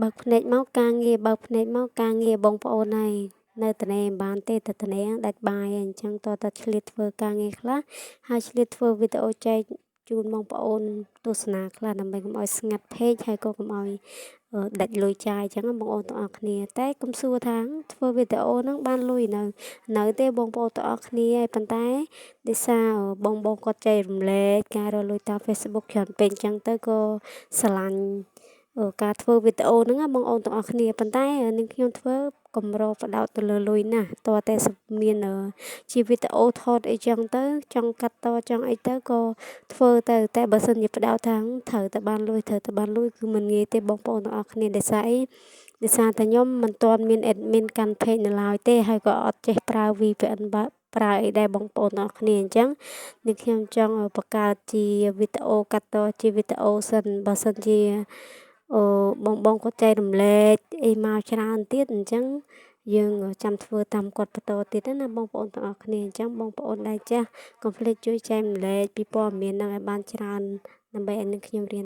បើកភ្នែកមកការងារបើកភ្នែកមកការងារបងប្អូនហើយនៅតនេមិនបានទេតែតនេដាច់បាយហើយអញ្ចឹងតើតឆ្លៀតធ្វើការងារខ្លះហើយឆ្លៀតធ្វើវីដេអូចែកជូនបងប្អូនទស្សនាខ្លះដើម្បីកុំឲ្យស្ងាត់ពេកហើយក៏កុំឲ្យដាច់លុយចាយអញ្ចឹងបងប្អូនទាំងអស់គ្នាតែកុំសួរថាធ្វើវីដេអូហ្នឹងបានលុយនៅនៅទេបងប្អូនទាំងអស់គ្នាហើយប៉ុន្តែដោយសារបងបងគាត់ចែករំលែកការរកលុយតាម Facebook ច្រើនពេកអញ្ចឹងទៅក៏ស្រឡាញ់ការធ្វើវីដេអូហ្នឹងបងប្អូនទាំងអស់គ្នាប៉ុន្តែនាងខ្ញុំធ្វើកម្រផ្ដោតទៅលើលុយណាស់តើតែមានជាវីដេអូថតអីចឹងទៅចង់កាត់តចង់អីទៅក៏ធ្វើទៅតែបើសិនជាផ្ដោតថាត្រូវតែបានលុយត្រូវតែបានលុយគឺមិនងាយទេបងប្អូនទាំងអស់គ្នាដោយសារអីដោយសារតែខ្ញុំមិនទាន់មាន admin កាន់ page នៅឡើយទេហើយក៏អត់ចេះប្រើ VPN បើប្រើអីដែរបងប្អូនទាំងអស់គ្នាអញ្ចឹងនេះខ្ញុំចង់បង្កើតជាវីដេអូកាត់តជាវីដេអូសិនបើសិនជាអឺបងបងគាត់ចែករំលែកអីមកច្រើនទៀតអញ្ចឹងយើងចាំធ្វើតាមគាត់បន្តទៀតណាបងប្អូនទាំងអស់គ្នាអញ្ចឹងបងប្អូនដែលចាស់កុំភ្លេចជួយចែករំលែកពីព័ត៌មានហ្នឹងឲ្យបានច្រើនដើម្បីឲ្យនឹងខ្ញុំរៀន។